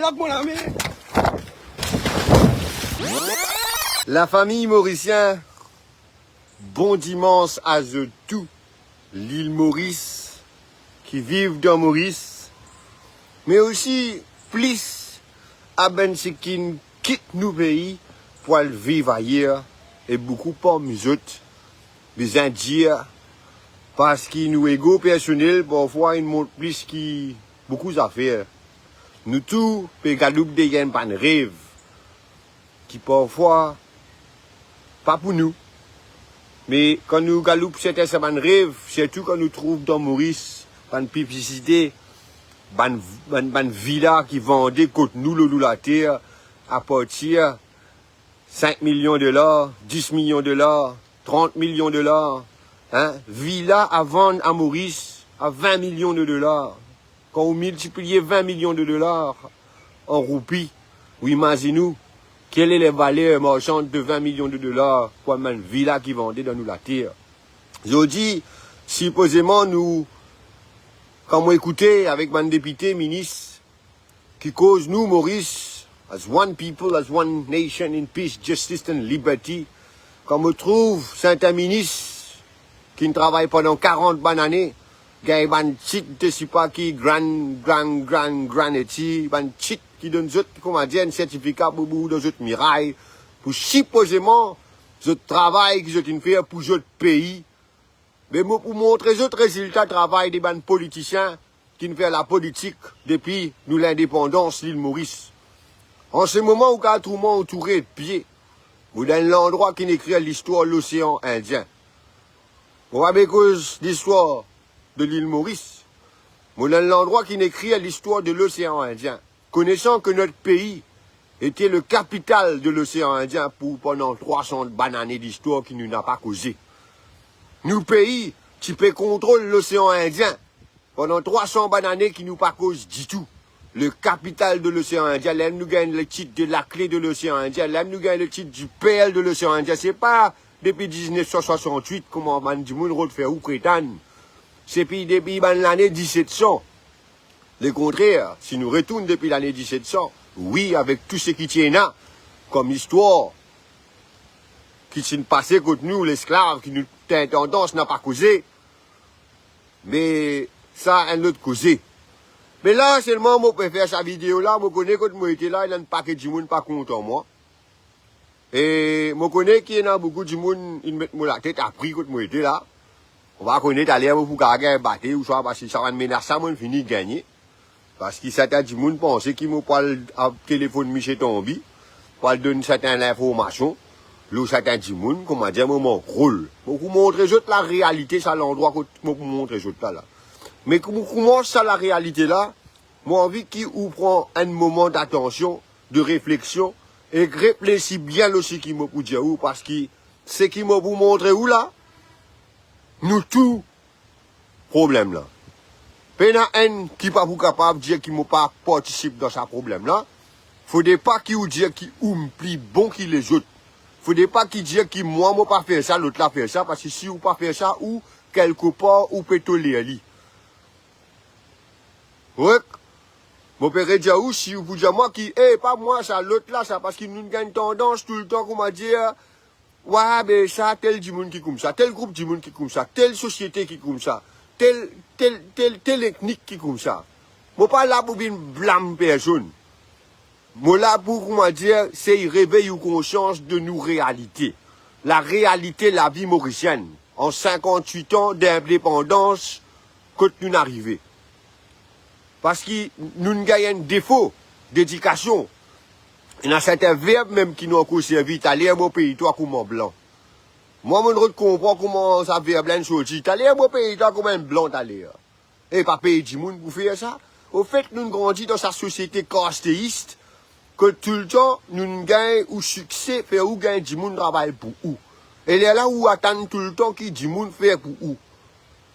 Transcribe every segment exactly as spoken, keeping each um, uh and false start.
Lak mo lame. Lafami morisien, bon dimans a zot tou, Lil Moris, ki viv dan Moris, me osi plis a bann seki kit nou pei pou al viv ayer, e boukou parmi zot bizin dir, parski nou ego personel parfwa inn mont plis ki boukou zafer. Nou tou pe galoup deryer bann rev ki parfwa pa pou nou. Me kan nou galoup sertin sa bann rev, sirtou kan nou trouv dan Moris bann piblisite, bann, bann, bann vila ki vande kot nou lor nou later, apartir sink milion dolar, dis milion dolar, trant milion dolar, hein? Vila a vann a Moris a vin milion de dolar. Kan ou miltiplie vin milion de dolar an roupi, ou imazinn ou, quelle est la valeur marchande de vingt millions de dollars pou bann vila ki vande dan nou later? Zordi, sipozeman nou, kan mo ekoute avek bann depite, minis, ki koz nou Moris, as one people, as one nation in peace, justice and liberty, kan mo trouv sertin minis ki'nn travay pandan karant bann ane, gagn bann tit de sipa ki gran, gran, gran, gran eti, bann tit ki donn zot, koumadir, enn sertifika pou boure dan zot miray, pou sipozeman zot travay ki zot inn fer pou zot pei. Me mo pou montre zot rezilta travay de bann politisien ki'nn fer lapolitik depi nou lindepandans Lil Moris. An se moman, ou kapav trouv mwa antoure de pie. Mo dan enn landrwa ki'nn ekrir listwar Losean Indien. Mo pa pe koz listwar de Lil Moris. Mo dan enn landrwa ki'nn ekrir listwar de Losean Indien. Connaissant que notre pays était le capital de l'océan Indien pour pendant trois cents bann ane listwar ki nou napa koze. Nou pei ti pe kontrol Losean Indien pandan trwa san bann ane ki nou pa koz ditou. Le capital de l'océan Indien, ler nou gagn le tit de la clé de l'océan Indien, ler nou gagn le tit du père de l'océan Indien, se pa depi diznef san swasant-wit, kouma bann dimoun rod fer ou pretann. Se depi, depi bann lane diset san. Lekontrer, si nou retourn depi lane diset san, wi, avek tou seki ti ena kom istwar ki ti'nn pase kot nou, lesklav, ki nou ti ena tandans napa koze, me sa enn lot koze. Me la selman mo pe fer sa video la, mo kone kot mo ete la, ena enn pake dimoun pa kontan mwa. E mo kone ki ena boukou dimoun inn met mo latet apri kot mo ete la. Mo pa kone taler mo pou kapav gagn bate ouswa, parski sa bann menas la mo'nn fini gagne. Parski sertin dimoun panse ki mo pou al telefonn misie Tanbi, pou al donn sertin linformasion lor sertin dimoun, koumadir mo mank rol. Mo pou montre zot larealite, sa landrwa kot mo pou montre zot la la. Me pou koumans sa larealite la, mo anvi ki ou pran enn moman datansion, de refleksion, e reflesi bien lor seki mo pou dir ou, parski seki mo pou montre ou la, nou tou problem la. Pena enn ki pa pou kapav dir ki mo pa partisip dan sa problem la. Fode pa ki ou dir ki ou pli bon ki lezot. Fode pa ki dir ki mwa mo pa fer sa, lot la fer sa, parski si ou pa fer sa, ou kelkepar ou pe toler li. Korek? Mo pe redir ou, si ou pou dir mwa ki, e, pa mwa sa, lot la sa, parski nou gagn tandans toultan, koumadir, wa, be sa, tel dimoun ki koumsa, tel group dimoun ki koumsa, tel sosiete ki koumsa, tel, tel, tel, tel etnik ki koumsa. Mo pa la pou vinn blam personn. Mo la pou, koumadir, sey revey ou konsians de nou realite. Larealite lavi morisienn an sinkant-wit an dindepandans kot nou'nn arive. Parski nou'nn gagn enn defo dedikasion. Ena sertin verb mem ki nou ankor servi, taler mo pey twa kouma blan. Mwa, mo'nn rod konpran kouma sa verb la inn sorti. Taler mo pey twa kouma enn blan taler. E pa pey dimoun pou fer sa. Anfet, nou'nn grandi dan sa sosiete kasteis, kot toultan nou'nn gagn ou sikse, fer ou gagn dimoun travay pou ou. E lerla ou atann toultan ki dimoun fer pou ou.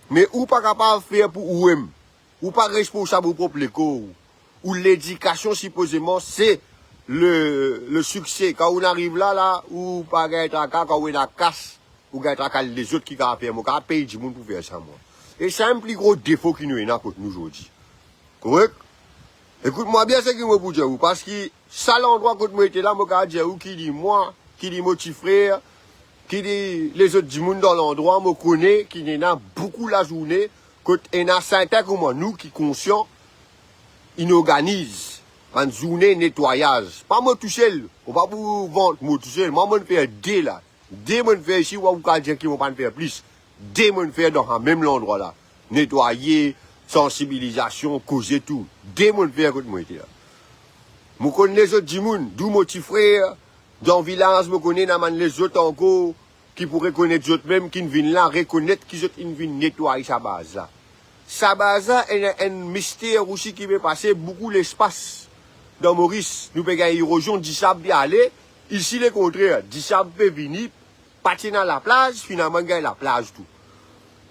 Me ou pa kapav fer pou oumem. Ou pa responsab ou prop lekor. Ou ledikasion sipozeman se le, le sikse. Kan ou ariv la, la, ou pa gagn traka, kan ou ena kas, ou gagn traka lezot ki kapav fer, mo kapav pey dimoun pou fer sa, mwa. E sa enn pli gro defo ki nou ena kot nou zordi. Korek? Ekout mwa bien seki mo pou dir ou, parski sa landrwa kot mo ete la, mo kapav dir ou ki li mwa, ki li mo tifrer, ki li lezot dimoun dan landrwa, mo kone ki ena boukou lazourne kot ena sertin kouma nou ki konsian, inn organiz bann zourne netwayaz. Pa mo tousel, mo pa pou vant mo tousel, mwa mo'nn fer de la. De mo'nn fer isi, ou pa pou kapav dir ki mo pa'nn fer plis. De mo'nn fer dan sa mem landrwa la. Netwaye, sansibilizasion, koze tou. De mo'nn fer kot mo ete la. Mo konn lezot dimoun, dou mo tifrer, dan vilaz mo kone ena bann lezot ankor ki pou rekonet zot mem, ki'nn vinn la, rekonet ki zot inn vinn netway sa baz la. Sa baz la ena enn mister osi ki pe pase, boukou lespas dan Moris, nou pe gagn erozion, disab pe ale, isi lekontrer, disab pe vini, pa ti ena laplaz, finalman gagn laplaz tou.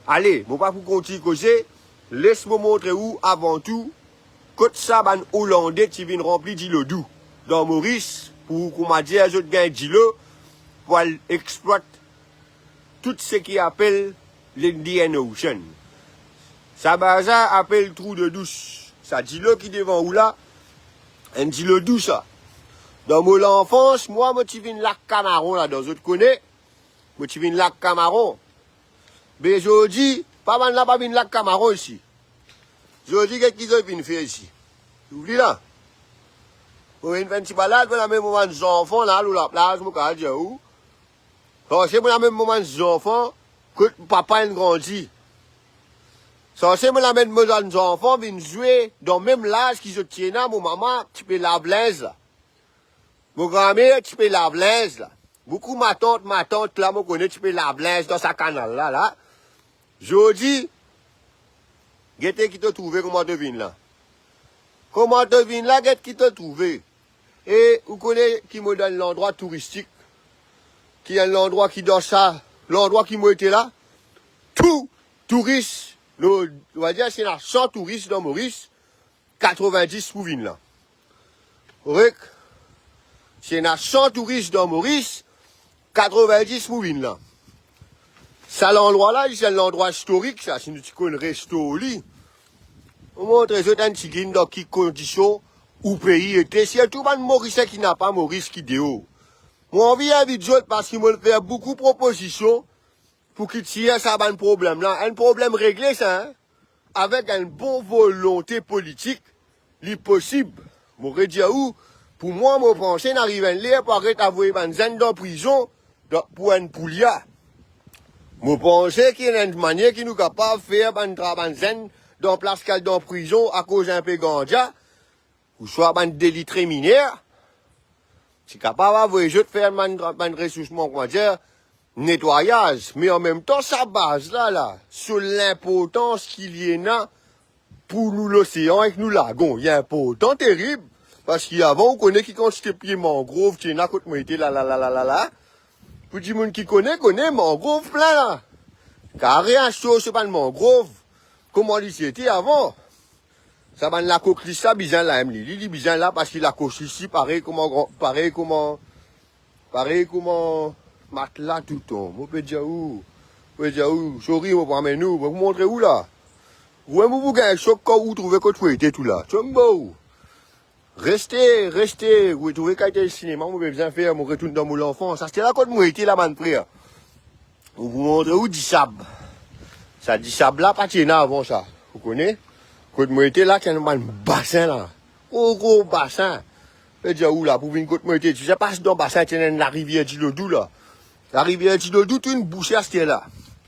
Ale, mo pa pou kontign koze, les mo montre ou avan tou kot sa bann Olande ti vinn ranpli dilo dou dan Moris, pou koumadir zot gagn dilo pou al explwat tou seki apel Indian Ocean. Sa baz la apel Trou de Douche. Sa dilo ki devan ou la, enn dilo dou sa. Dan mo lanfans, mwa, mo ti vinn lak kamaron ladan, zot kone, mo ti vinn lak kamaron. Be zordi, pa bann la pa vinn lak kamaron isi. Zordi, get ki zot vinn fer isi. Ou vinn la? Mo vinn fer enn ti balad, mo amenn mo bann zanfan la lor laplaz, mo kapav dir ou. Parski mo amenn mo bann zanfan kot papa inn grandi. Sanse mo amenn mo bann zanfan vinn zwe dan mem laz ki zot ti ena, mo mama ti pe lav linz la. Mo granmer ti pe lav linz la. Boukou matant, matant la, mo kone ti pe lav linz dan sa kanal la, la. Zordi, gete ki to trouve, kouma to vinn la. Kouma to vinn la, get ki to trouve. E ou kone ki mo dan landrwa touristik, ki enn landrwa ki dan sa, landrwa ki mo ete la, tou touris, nou, nou va dir, si ena san touris dan Moris, katrovindis pou vinn la. Korek? Si ena san touris dan Moris, katrovindis pou vinn la. Sa landrwa la, li se enn landrwa istorik sa, si nou ti konn restor li. Mo montre zot enn tigit dan ki kondision ou pei ete, sirtou bann Morisien ki napa Moris, ki deor. Mo anvi invit zot parski mo fer boukou propozision pou ki tir sa bann problem la. Enn problem regle sa, en? Avek enn bon volonte politik, li posib. Mo redir ou, pou mwa, mo panse inn ariv enn ler pou aret avoy bann zenn dan prizon, dan, pou enn poulia. Mo panse ki ena enn manier ki nou kapav fer bann tra-, bann zenn dan plas ki al dan prizon akoz inpe ganja, ouswa bann deli tre miner, ti kapav avoy zot fer bann, bann resourseman, koumadir, netwayaz. Me anmemtan, sa baz la, la, so linportans ki li ena pou nou losean ek nou lagon, li inportan terib. Parski avan, ou kone ki kantite pie mangrov ti ena kot mo ete la, la, la, la, la, la. Pou dimoun ki kone, kone mangrov plin la. Kare astor so bann mangrov, kouma li ti ete avan. Sa bann lakoklis la bizin la, em, li, li, li bizin la, parski lakoklis li parey kouma gran, parey kouma, parey kouma matla toutan. Mo pe dir ou, mo pe dir ou, sorry, mo pou amenn ou, mo pou montre ou la. Ou mem ou pou gagn sok kan ou trouve kot ou ete tou la. Tchombo! Reste, reste, ou trouve kalite sinema mo pe bizin fer, mo retourn dan mo lanfans. Aster la kot mo ete la, bann frer, mo pou montre ou disab. Sa disab la pa ti ena avan sa. Ou kone? Kot mo ete la, ti ena bann basin la. Gro, gro basin. Pe dir ou la, pou vinn kot mo ete, ti sa pas dan basin, ti ena enn larivier dilo dou la. Larivier dilo dou tou inn bouse aster la.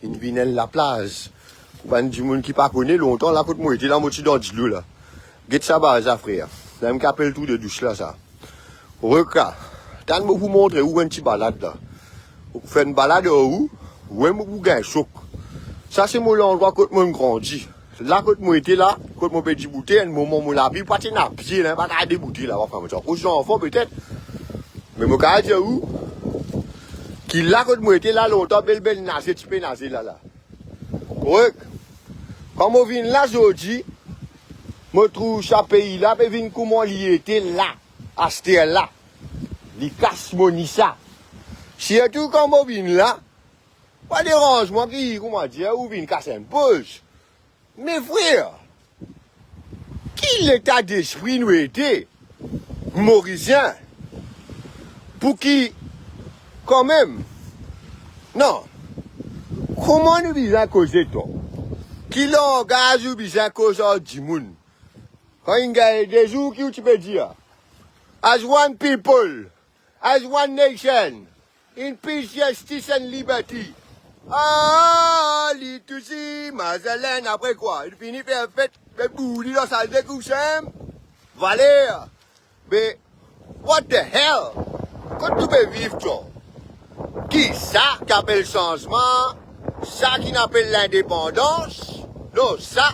Inn vinn enn laplaz. Pou bann dimoun ki pa kone, lontan la kot mo ete la, mo ti dan dilo la. Get sa baz la, frer. Sa mem ki apel Trou de Douche la, sa. Reka. Tann mo pou montre ou enn ti balad la. Ou pou fer enn balad ar ou, ou mem ou pou gagn sok. Sa se mo landrwa kot mo'nn grandi. La kot mo ete la, kot mo pe diboute, enn moman mo lavi, pa ti ena pie la, pa kapav diboute la, pa fer mo ti akoz zanfan petet. Me mo kapav dir ou ki la kot mo ete la, lontan bel, bel naze ti pe naze la, la. Korek? Kan mo vinn la zordi, mo trouv sa pei la pe vinn kouma li ete la, aster la. Li kas mo ni sa. Sirtou kan mo vinn la, pa deranz mwa ki, koumadir, ou vinn kas enn poz. Me frer, ki Ki leta despri nou ete, Morisien, pou ki, kanmem, non, kouma nou bizin koze twa? Ki langaz ou bizin koz ar dimoun? Kan inn gagn de zour, ki ou ti pe dir? As one people, as one nation, in peace, justice and liberty. Ah, li tousi, Mazalenn, apre kwa? Li fini fer fet, met bouli dan sal de kousem. Valer. Me, what the hell? Kot nou pe viv, twa? Ki sa ki apel sanzman? Sa ki apel lindepandans? Non, sa.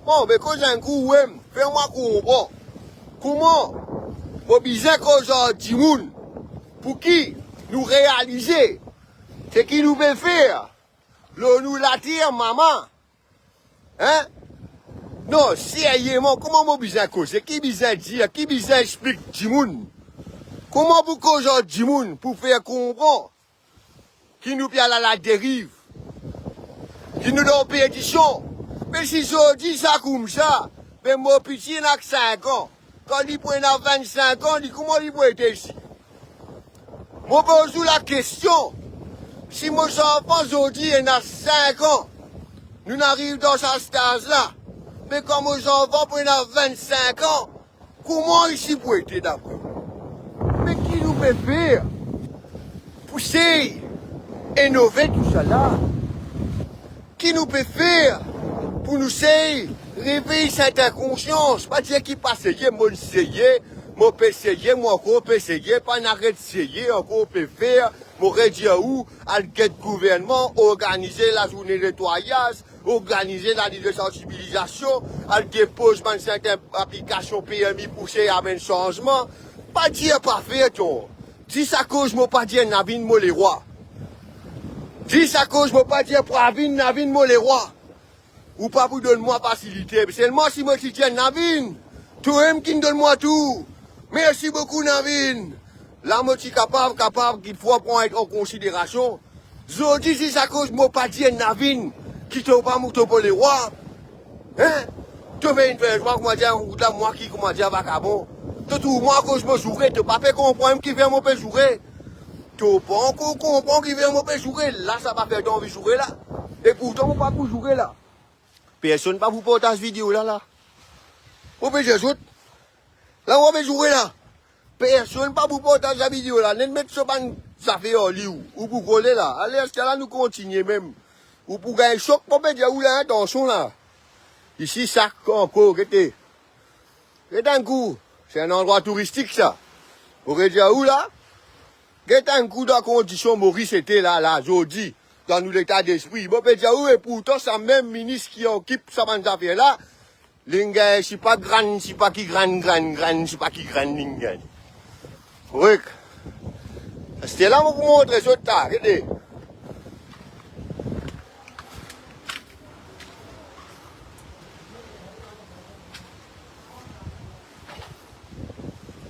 Bon, me koz enn kou, wi, fer mwa konpran. Kouma mo bizin koz ar dimoun pou ki nou realize seki nou pe fer lor nou later, mama? Hein? Non, seryeman, kouma mo bizin koze? Ki bizin dir? Ki bizin explik dimoun? Kouma pou koz ar dimoun pou fer konpran ki nou pe al a laderiv, ki nou dan perdision? Me si zordi sa koumsa, me mo piti ena sink an, kan li pou ena vinn-sink an, li kouma li pou ete isi? Mo poz ou lakestion, si mo zanfan zordi ena sink an, nou'nn ariv dan sa staz la, me kan mo zanfan pou ena vinn-sink an, kouma isi pou ete dapre ou? Me ki nou pe fer pou sey inove tousala? Ki nou pe fer pou nou sey revey serten konsians? Pa dir ki pa seye, mo'nn seye, mo pe seye, mo ankor pe seye, pa'nn aret seye, ankor pe fer. Mo redir ou, al get gouvernman, organize lazourne netwayaz, organize lalinn de sansibilizasion, al depoz bann serten aplikasion permi pou sey amenn sanzman. Pa dir pa fer, twa. Zis akoz mo pa dir Navin mo lerwa. Zis akoz mo pa dir Pravin, Navin mo lerwa, ou pa pou donn mwa fasilite. Selman si mo ti dir Navin, tomem ki'nn donn mwa tou. Mersi boukou, Navin. La mo ti kapav, kapav kikfwa pran an konsiderasion. Zordi, zis akoz mo pa dir Navin ki to pa mo, to pa lerwa, hein? To pe vinn fer zwa, koumadir, kout la, mwa ki, koumadir, vakabon. To trouv mwa akoz mo zoure, to pa pe konpran kifer mo pe zoure. To pa ankor konpran kifer mo pe zoure, la sa pa fer to anvi zoure la. E pourtan mo pa pou zoure la. Personn pa pou partaz video la, la. Mo pe dir zot, la mo pe zoure la. Personn pa pou partaz sa video la, net met so bann zafer ar li ou, ou pou kole la. Ale, aster la nou kontigne mem. Ou pou gagn sok, mo pe dir ou la, atansion la. Isi sak ankor, gete. Get enn kou, se enn landrwa touristik sa. Mo pe dir ou la, get enn kou dan kondision Moris ete la, la, zordi, dan nou leta despri. Mo pe dir ou, e pourtan sa mem minis ki okip sa bann zafer la, linn gagn sipa grann, sipa ki grann, grann, grann, sipa ki grann linn gagn. Korek. Aster la mo pou montre zot la, gete.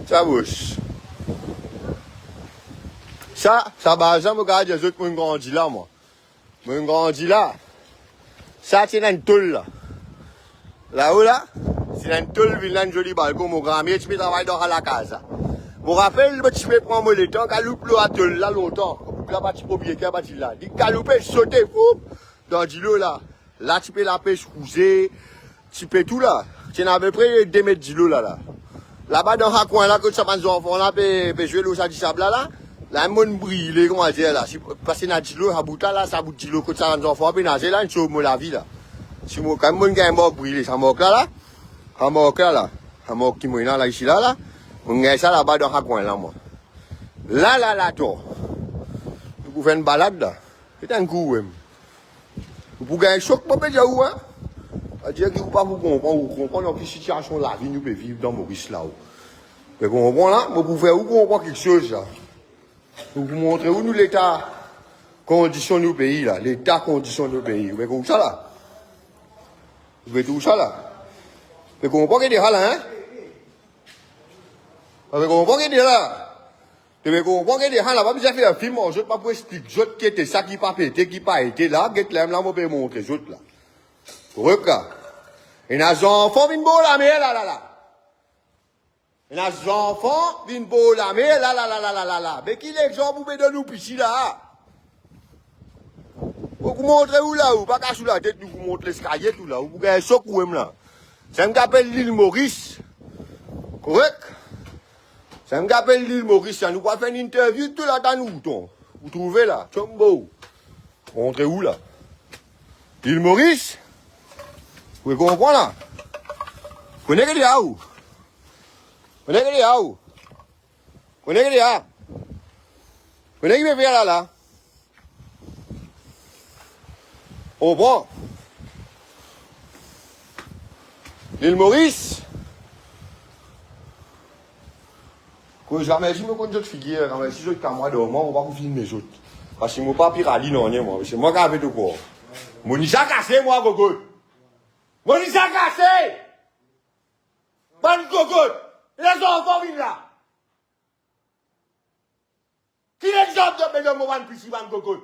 Sa bous. Sa, sa baz la, mo kapav dir zot, mo'nn grandi la, mwa. Mo'nn grandi la. Sa ti ena enn tol la. Lao la, ti ena enn tol, vinn la enn zoli balkon. Mo granmem ti pe travay dan sa lakaz la. Mo rapel, mo ti pe pran mo letan, galoup lor sa tol la lontan. Boug la pa ti propriyeter, pa ti la. Li galoupe, sote, foup, dan dilo la. La ti pe lapes kouze, ti pe tou la. Ti ena apepre de met dilo la, la. Laba dan sa kwin la, kot sa bann zanfan la pe, pe zwe lor sa disab la, la, la enn monn brile, koumadir la. Si, paske ena dilo sa bout la, la, sa bout dilo kot sa bann zanfan la pe naze la, inn sov mo lavi la. Si mo, kan monn gagn mark brile, sa mark la, la, sa mark la, la, sa mark ki mo ena la, isi la, la, monn gagn sa laba dan sa kwin la, mwa. La, la, la, to. Nou pou fer enn balad la. Get enn kou, wi. Ou pou gagn sok, mo pe dir ou, hein. Savedir ki ou pa pou konpran, ou konpran dan ki sitiasion lavi nou pe viv dan Moris la, ou. Ou pe konpran la, mo pou fer ou konpran kiksoz la. Mo pou montre ou nou leta kondision nou pei la, leta kondision nou pei. Ou pe konpran sa la? Ou pe trouv sa la? Ou pe konpran ki dera la, hein? Ou pe konpran ki dera la? To pe konpran ki dera la, pa bizin fer fim, zot pa pou explik zot ki ete sa, ki pa pe ete, ki pa ete la, get la mem la, mo pe montre zot la. Reka. Ena zanfan vinn bor lamer la, la, la. Ena zanfan vinn bor lamer la, la, la. Be ki lexanp ou pe donn ou piti la? Mo pou montre ou la, ou pa kas ou latet, nou pou mont leskalie tou la, ou pou gagn sok ou mem la. Sa enn ki apel Lil Moris. Korek? Sa enn ki apel Lil Moris la, nou pou al fer enn interview tou la, tann ou, ton. Ou trouve la, tchombo. Montre ou la. Lil Moris. Ou konpran la? Kone ki li a ou? Kone ki li a ou? Kone ki li a? Kone ki pe fer la la? Konpran? Lil Moris. Koz, zame si mo konn zot figir, zame si zot kamera dan mwa, mo pa pou filme zot. Parski mo pa pirali nanye mwa, se mwa ki ave to kor. Mo ni sa kase mwa, gogot. Mo ni sa kase! Bann gogot! Lezanfan vinn la! Ki lexanp zot pe donn mo bann piti, bann gogot?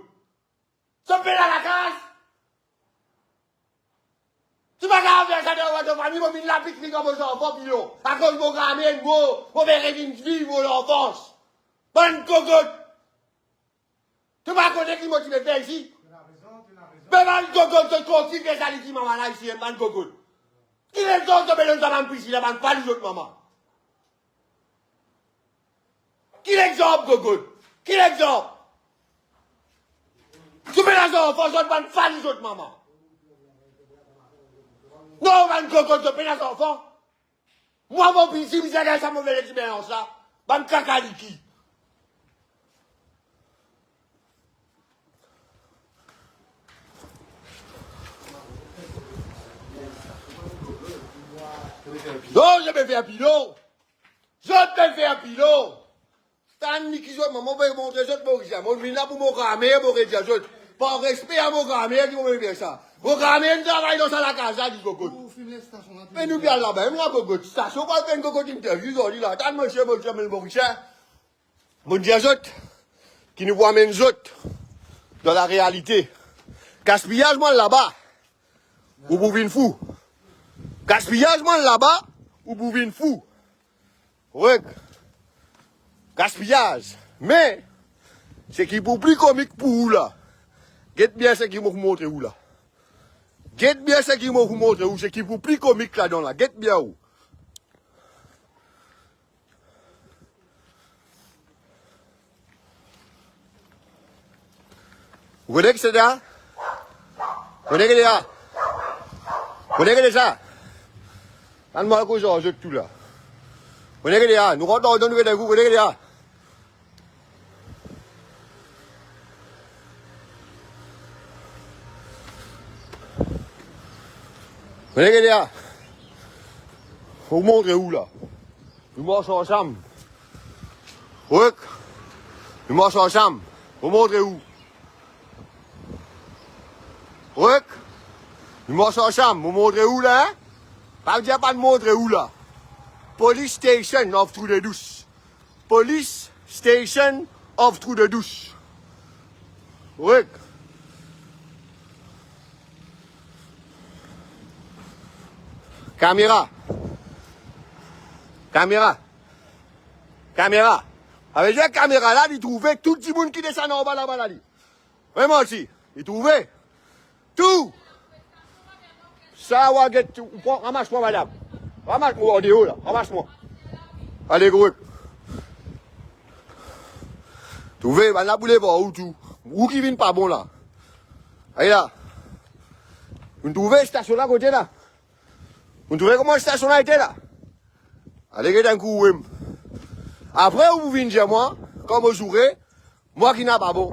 Zot pe la lakaz? Ti pa kapav fer sa dan to fami, mo vinn la piknik ar mo zanfan pilon. Akoz mo gramer mor, mo pe revinn viv mo lanfans. Bann gogot! To pa kone ki mo ti pe fer isi? Be bann gogot, zot kontign fer sa leki mama la isi, bann gogot. Ki lexanp zot pe donn sa bann piti la, bann fali zot mama? Ki lexanp, gogot? Ki lexanp? Zot pena zanfan, zot bann fali zot mama. Non, bann gogot, zot pena zanfan. Mwa, mo piti, bizin gagn sa move lexperyans la. Bann kaka leki. Non, zot pe fer pilon. Zot pe fer pilon. Tann ki zot, mo, mo pe montre zot mo rizia. Mo vinn la pou mo gramer, mo rizia zot. Par respe a mo gramer ki mo pe fer sa. Mo gramer, nou travay dan sa lakaz la, li gogot. Ou finn les stasion la, me nou pe al laba mem la, gogot. Stasion pou al fer enn gogot interview zordi la. Tann misie, misie, misie. Mo dir zot ki nou pou amenn zot dan larealite. Gaspiyaz mwa laba, ou pou vinn fou. Gaspiyaz mwa laba, ou pou vinn fou. Korek? Gaspiyaz. Me seki pou pli komik pou ou la, get bien seki mo pou montre ou la. Get bien seki mo pou montre ou, seki pou pli komik ladan la. Get bien ou. Ou kone ki sa? Kone ki sa? Kone ki sa? Tann mwa koz ar zot tou la. Kone ki sa? Nou rant ladan, nou kone ki sa? Kone ki sa? Mo montre ou la. Nou mars ansam. Korek? Nou mars ansam. Mo montre ou. Korek? Nou mars ansam. Mo montre ou la, hein? Pa dir pa montre ou la. Police station of Trou de Douche. Police station of Trou de Douche. Korek? Kamera. Kamera. Kamera. Savedir kamera la, li trouve tou dimoun ki desann anba laba la, li. Vremem si, li trouve tou. Sa, ou get, ou pran, ramas mwa, madam. Ramas mwa, andeor la, ramas mwa. Ale, korek. Trouve, bann la pou lev ar ou tou. Ou ki vinn pa bon la. Ale la. Ou trouve stasion la kote la? Ou trouve kouma stasion la ete la? Ale get enn kou ou mem. Apre ou pou vinn dir mwa, kan mo zoure, mwa ki napa bon.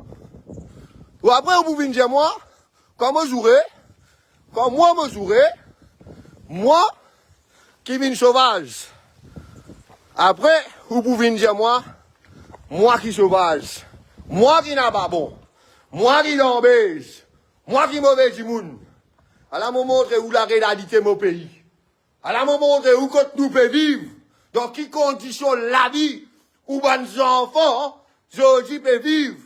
Ou apre ou pou vinn dir mwa, kan mo zoure, kan mwa mo zoure, mwa ki vinn sovaz. Apre ou pou vinn dir mwa, mwa ki sovaz, mwa ki napa bon, mwa ki lanbez, mwa ki move dimoun. Ala mo montre ou larealite mo pei. Ala mo montre ou kot nou pe viv, dan ki kondision lavi ou bann zanfan zordi pe viv.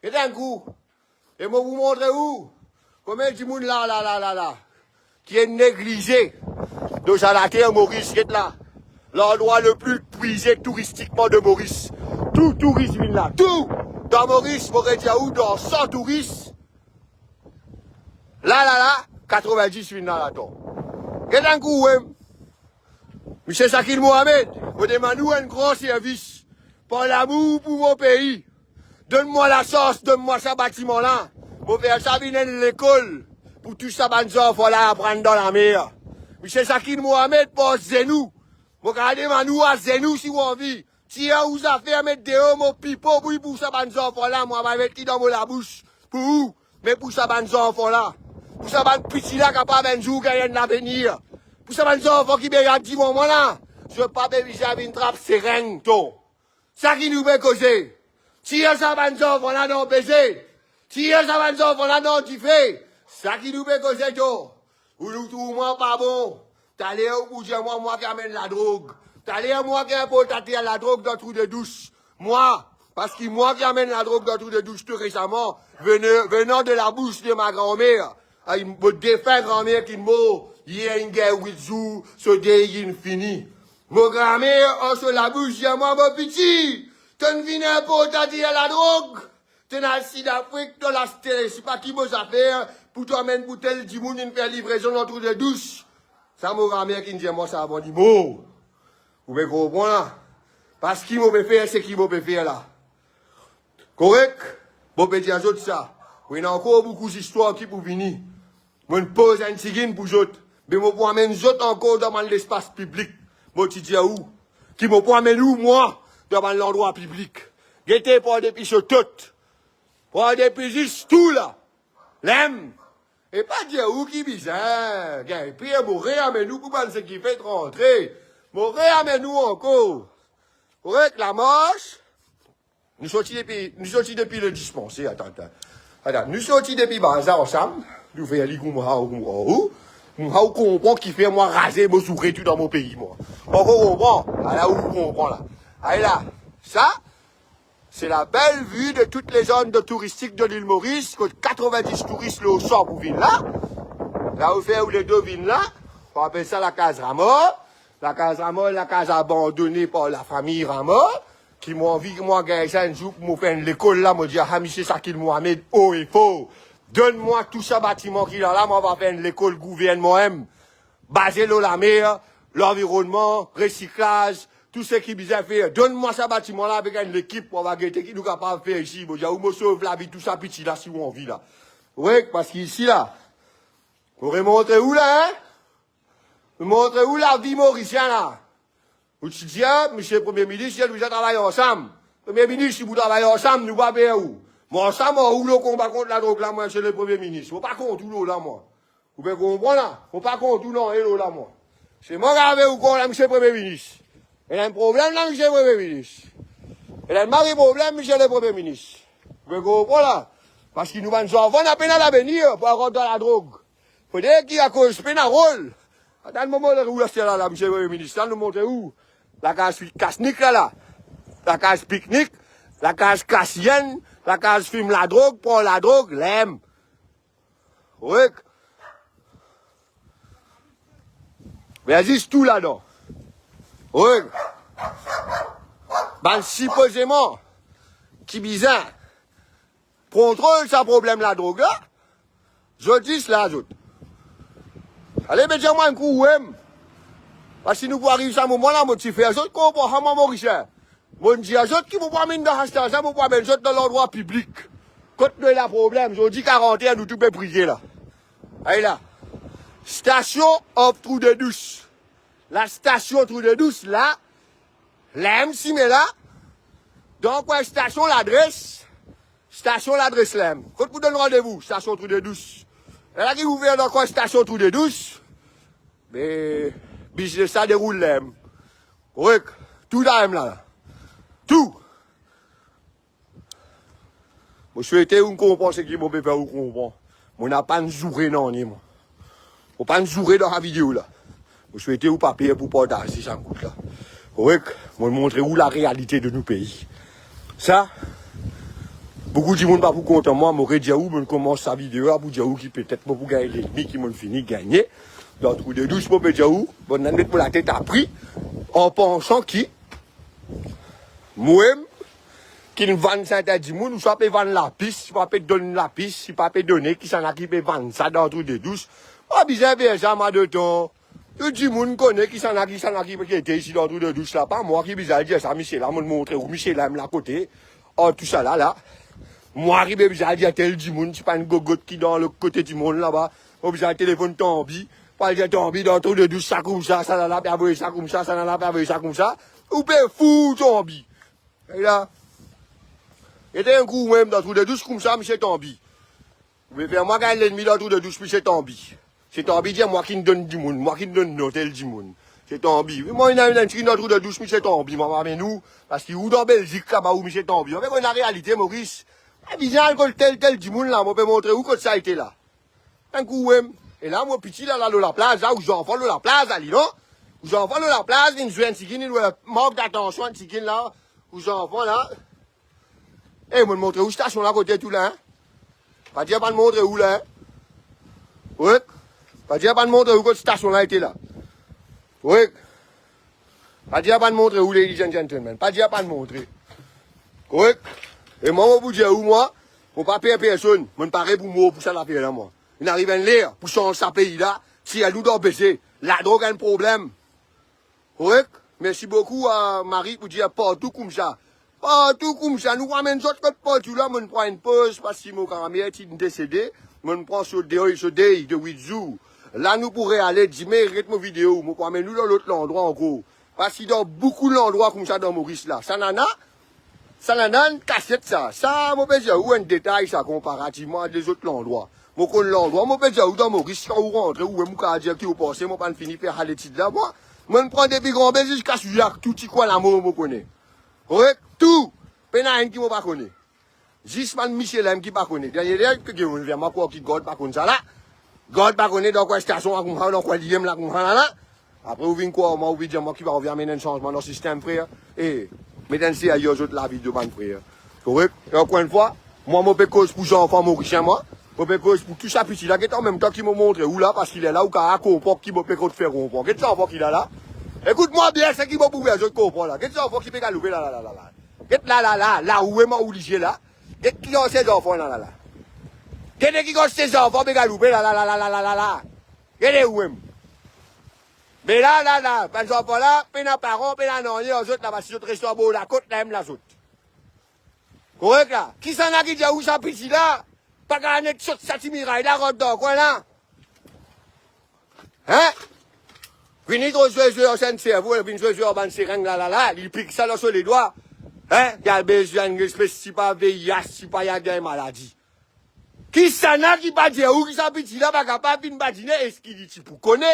Get enn kou, e mo pou montre ou konbien dimoun la, la, la, la, la, ki ena neglize, dan sa later Moris, get la. Landrwa le pli prize touristikman de Moris. Tou touris vinn la. Tou! Dan Moris, mo redir ou, dan san touris, la, la, la, katrovindis vinn la ladan. Get enn kou, wi. Misie Shakil Mohamed, mo demann ou enn gran servis. Par lamour pou mo pei, donn mwa lasans, donn mwa sa batiman la. Mo fer sa vinn enn lekol pou tou sa bann zanfan la aprann dan lamer. Misie Shakil Mohamed, par zenou. Mo kapav demann ou azenou si ou anvi. Tir ou zafer, met deor, mo pipo pou li, pou sa bann zanfan la, mo ava met li dan mo labous. Pou ou, me pou sa bann zanfan la. Pou sa bann piti la kapav enn zour gagn enn lavenir. Pou sa bann zanfan ki pe gard divan mwa la, zot pa pe bizin vinn trap sereng, to. Sa ki nou pe koze. Tir sa bann zanfan la dan peze. Tir sa bann zanfan la dan dife. Sa ki nou pe koze, to. Ou nou trouv mwa pa bon. Taler ou pou dir mwa, mwa ki amenn ladrog. Taler mwa ki inportater ladrog dan Trou de Dous. Mwa, parski mwa ki amenn ladrog dan Trou de Dous tou resaman, vene-, venant de la bouche de ma grand-mère. Ay, mo defin granmer ki mor, yer inn gagn wit zour, so dey inn fini. Mo granmer, ar so labous, dir mwa, mo piti, to'nn vinn inportater ladrog. To'nn al Sidafrik, to'nn al aste sipa ki mo zafer, pou to amenn boutel dimoun, inn fer livrezon dan Trou de Dous. Sa mo granmer ki'nn dir mwa sa avan li mor. Ou pe konpran la? Parski mo pe fer seki mo pe fer la. Korek? Mo pe dir zot sa. Mo ena ankor boukou zistwar ki pou vini. Mo'nn poz enn tigit pou zot, me mo pou amenn zot ankor dan bann lespas piblik. Mo ti dir ou ki mo pou amenn ou, mwa, dan bann landrwa piblik. Gete, par depi so tot, par depi zis tou la, lem. E pa dir ou ki bizin gagn per, mo reamenn ou pou bann seki fek rantre. Mo reamenn ou ankor. Korek, lamars. Nou sorti depi, nou sorti depi le dispanser, atann, atann. Atann, nou sorti depi bazar ansam, nou fer li kouma ou, kouma ou, kouma ou konpran kifer mwa raze, mo zoure tou dan mo pei, mwa. Ou konpran? Ala ou konpran la. Ala, sa, se la belle vue de toutes les zones de touristique de l'île Maurice, kot katrovindis touris lor san pou vinn la. La ou fer ou ledo vinn la, ou apel sa lakaz Ramor. Lakaz Ramor, lakaz abandone par lafami Ramor. Ki mo anvi, ki mo gagn sa enn zour pou mo fer enn lekol la, mo dir, ah, misie Shakil Mohamed, o e for, donn mwa tou sa batiman ki la la, mo ava fer enn lekol gouvernman mem, baze lor lamer, lanvironnman, resiklaz, tou seki bizin fer. Donn mwa sa batiman la avek enn lekip, mo ava gete ki nou kapav fer isi. Mo dir ou, mo sov lavi tou sa piti la, si ou anvi la. Wi, parski isi la, mo remontre ou la, hein? Mo montre ou lavi Morisien la. Ou ti dir, misie Premie Minis, nou bizin travay ansam. Premie Minis, si nou travay ansam, nou pa per ou. Mwa ansam ar ou lor konba kont ladrog la, mwa, misie le Premie Minis. Mo pa kont ou lor la, mwa. Ou pe konpran la? Mo pa kont ou nanye lor la, mwa. Se mwa ki ave ou kor la, misie Premie Minis. Ena enn problem la, misie Premie Minis. Ena enn mari problem, misie le Premie Minis. Ou pe konpran la? Parski nou bann zanfan, nou pena lavenir pou al rant dan ladrog. Fode ki akoz pena rol. Atann mo montre ou laster la, la, misie Premie Minis, la, nou montre ou. Lakaz Kasnik la, la. Lakaz piknik, lakaz kasienn, lakaz fim ladrog, pran ladrog, lem. Wi. Be zis tou ladan. Wi. Bann sipozeman ki bizin kontrol sa problem ladrog la, zot zis la, zot. Ale, be dir mwa enn kou, wi. Parski nou pou ariv sa moman la, mo ti fer zot konpran, ha, mwa Morisien. Mo dir zot ki mo pou amenn dan hashtag sa, mo pou amenn zot dan landrwa piblik. Kot nou ena problem, zordi karanter, nou tou pe priye la. Ay la. Station of Trou de Dous. La station Trou de Dous la, lem sime la. Dan kwin station Ladres, station Ladres lem. Kot pou donn randevou, station Trou de Dous. Lerla ki ouver dan kwin station Trou de Dous, be biznes la deroul lem. Korek? Tou la mem la, la. Tou. Mo swete ou konpran seki mo pe fer ou konpran. Mo napa enn zoure nanye, mwa. Mo pa enn zoure dan sa video la. Mo swete ou pa per pou partaze sa kout la. Korek? Mo montre ou larealite de nou pei. Sa, boukou dimoun pa pou kontan mwa, mo redir ou, mo koumans sa video la pou dir ou ki petet mo pou gagn lennmi ki mo fini gagne. Dan Trou de Dous, mo pe dir ou, bann-la met mo latet apri, an pansan ki, mwa, ki vann sa enn dimoun, ou swa pe vann lapis, si pa pe donn lapis, si pa pe done, kisannla ki pe vann sa dan Trou de Dous. Pa bizin fer sa, mwa, detan. Tou dimoun kone kisannla, kisannla ki pe gete isi dan Trou de Dous la, pa mwa ki bizin al dir sa misie la, mo montre ou misie la, mem lakote, ar tousala la. Mwa ki pe bizin al dir tel dimoun, ti pa enn gogot ki dan lot kote dimoun laba, mo bizin al telefonn Tanbi, pou al dir Tanbi, dan Trou de Dous sa koumsa, sa la la, pe avoy sa koumsa, sa la la, pe avoy sa koumsa. Ou pe fou, Tanbi. Gete la. Gete enn kou mem dan Trou de Dous koumsa, misie Tanbi. Ou pe fer mwa gagn lennmi dan Trou de Dous, misie Tanbi. Misie Tanbi dir mwa ki donn dimoun, mwa ki donn non tel dimoun. Misie Tanbi. Wi, mwa, ena, ena enn tigit dan Trou de Dous, misie Tanbi, mwa, mwa, amenn ou, parski ou dan Belzik laba ou, misie Tanbi. Ou pe konn larealite, Moris. Pa bizin al kot tel, tel dimoun la, mo pe montre ou kot sa ete la. Tankou ou mem. E la, mo piti la, la, lor laplaz la, ou zanfan lor laplaz la, li, non? Ou zanfan lor laplaz, vinn zwe enn tigit, vinn, eh, mark datansion enn tigit la, ou zanfan la. Eh, mo montre ou stasion la kote tou la, hein? Pa dir pa montre ou la, hein? Wi. Pa dir pa montre ou kot stasion la ete la. Wi. Pa dir pa montre ou, ladies and gentlemen. Pa dir pa montre. Korek? E mwa, mo pou dir ou, mwa, mo pa per personn. Mo pare pou mor pou sa lafer la, mwa. Inn ariv enn ler pou sanz sa pei la, tir nou dan beze. Ladrog enn problem. Korek? Mersi boukou a Marie pou dir partou koumsa. Partou koumsa, nou pou amenn zot kot partou la, mo pran enn poz, parski mo gramer ti desede, mo pran so dey, so dey de wit zour. La nou pou reale, dime, get mo video, mo pou amenn nou dan lot landrwa ankor. Parski dan boukou landrwa koumsa dan Moris la, sa nana, sa nana enn kasiet sa. Sa, mo pe dir ou enn detay sa, konparativman a lezot landrwa. Mo konn landrwa, mo pe dir ou dan Moris, kan ou rantre, ou mem ou kapav dir ki ou panse, mo pa'nn fini fer sa letid la, mwa. Mo pran depi Gran Bel ziska Souyak, tou ti kwin lamor mo kone. Korek? Tou. Pena enn ki mo pa kone. Zis bann misie la mem ki pa kone. Dernie ler, ki, ki, ou vinn fer mwa krwar ki gard pa konn sa la. Gard pa kone dan kwin stasion la koumsa, dan kwin li mem la koumsa la la. Apre ou vinn krwar mwa, ou vinn dir mwa ki pa, ou vinn amenn enn sanzman dan sistem, frer. E, met enn serye zot lavi de bann frer. Korek? E ankor enn fwa, mwa mo pe koz pou zanfan morisien mwa. Mo pe koz pou tou sa piti la, get anmemtan ki mo montre ou la, parski lerla ou kapav konpran ki mo pe kot fer konpran. Get zanfan ki la la. Ekout mwa bien, seki mo pou fer zot konpran la. Get zanfan ki pe galoupe la la la la la. Get la la la, la ou mem ou lizie la. Get ki dan se zanfan la la la. Get ki dan se zanfan pe galoupe la la la la la la la. Gete ou mem. Me la, la, la, bann zanfan la, pena paran, pena nanye ar zot la, parski zot reste anba lakot la mem la zot. Korek la? Kisannla ki dir ou sa piti la pa kapav net sot sa ti miray la, rant dan kwin la? Hein? Vini tro zwe, zwe ar sa enn servo, vinn zwe, zwe ar bann sereng la, la, la, li pik sa dan so ledwa. Hein? Li al bezwinn enn espes, si pa V I H, si pa li al gagn maladi. Kisannla ki pa dir ou ki sa piti la pa kapav vinn badine, eski li ti pou kone?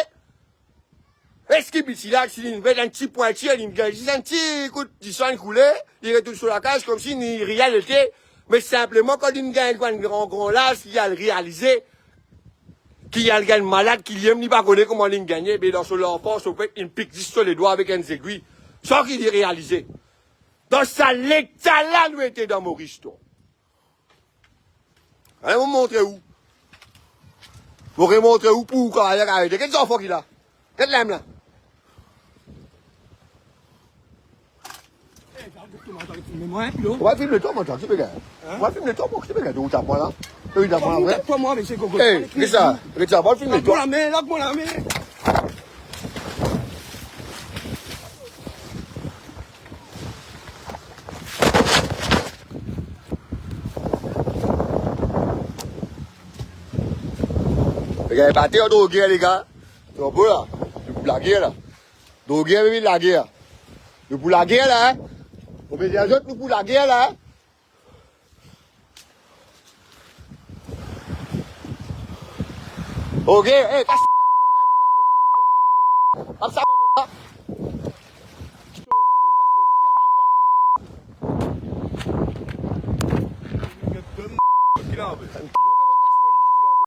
Eski piti la, si linn met enn ti pwintir, linn gagn zis enn ti kout diswagn koule, li retourn so lakaz, koumsi ni rien nete, me sinpleman kan linn gagn gran, gran laz, li al realize ki li al gagn malad, ki li mem li pa kone kouma linn gagne, be dan so lanfans, so pep, linn pik zis so ledwa avek enn zegwi, san ki li realize. Dan sa leta la nou ete dan Moris, to. Ale, mo montre ou. Mo remontre ou pou ou kapav arete. Get zanfan ki la. Get la mem la. Ou pa filme twa, mwa, twa, ki pe gagn? Hein? Ou pa filme twa, mwa, ki pe gagn? Ou ti aprann la. Ou ti aprann la, vre? Twa, mwa, misie Gogo. Ey, get sa, get sa, pa filme twa. Larg mo lame, larg mo lame. Lega, e pa te droger, lega. Tro bo la. Nou pou lager la. Droger, vinn lager. Nou pou lager la, hein. Mo pe dir zot, nou pou lager la, hein. Ok, ey, kas